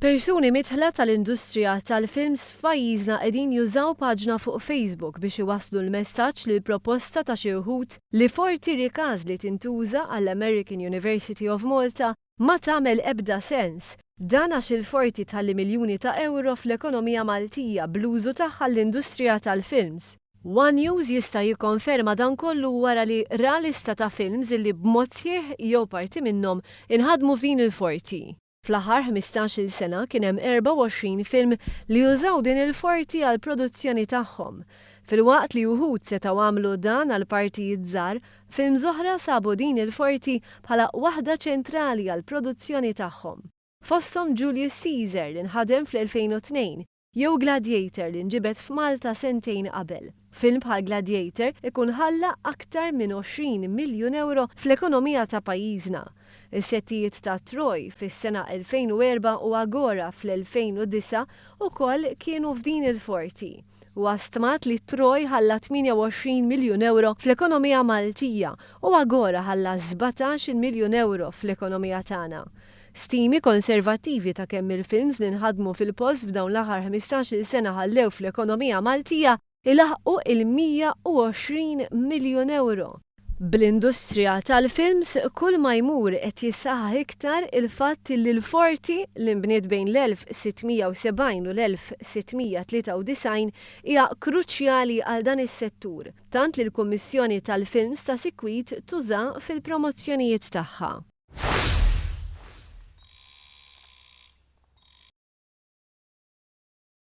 Persuni midħla tal-industrija tal-films f'pajjiżna qegħdin jużaw paġna fuq Facebook biex iwasslu l-messaġġ li l-proposta ta' xi wħud li Forti Ricasli tintuża għall-American University of Malta ma tagħmel ebda sens. Dan għax il-Forti tħalli miljuni ta' ewro fl-ekonomija Maltija bl-użu tagħha għall-industrija tal-films. One News jista' jikkonferma dan kollu wara li ra lista ta' films illi b'mod sħiħ jew parti minnhom inħadmu f'din il-Forti. Fl-aħħar 15-il sena kien hemm 24 film li użaw din il-forti għall-produzzjoni tagħhom. Filwaqt li wħud setgħu għamlu dan għal partijiet żgħar, films oħra sabu din il-forti bħala waħda ċentrali għall-produzzjoni tagħhom. Fosthom Julius Caesar li nħadem fl-2002, jew Gladiator li nġibed f'Malta sentejn qabel. Film bħal Gladiator ikun ħalla aktar minn 20 miljun ewro fl-ekonomija ta' pajjiżna. Is-settijiet ta' Troy fis-sena 2004 u Agora fl-2009 ukoll kienu f'din il-forti. Huwa stmat li Troy ħalla 28 miljun ewro fl-ekonomija Maltija u Agora ħalla 17-il miljun ewro fl-ekonomija tagħna. Stimi konservattivi ta' kemm il-films li nħadmu fil-post f'dawn l-aħħar 15-il sena ħallew fl-ekonomija Maltija ilaħqu il-120 miljun ewro. Bl-industrija tal-films kull ma jmur qed jissaħħaħ iktar il-fatt li l-forti li nbniet bejn l-1670 u l-1693 hija kruċjali għal dan is-settur, tant li l-Kummissjoni tal-Films ta' sikwit tuża fil-promozzjonijiet tagħha.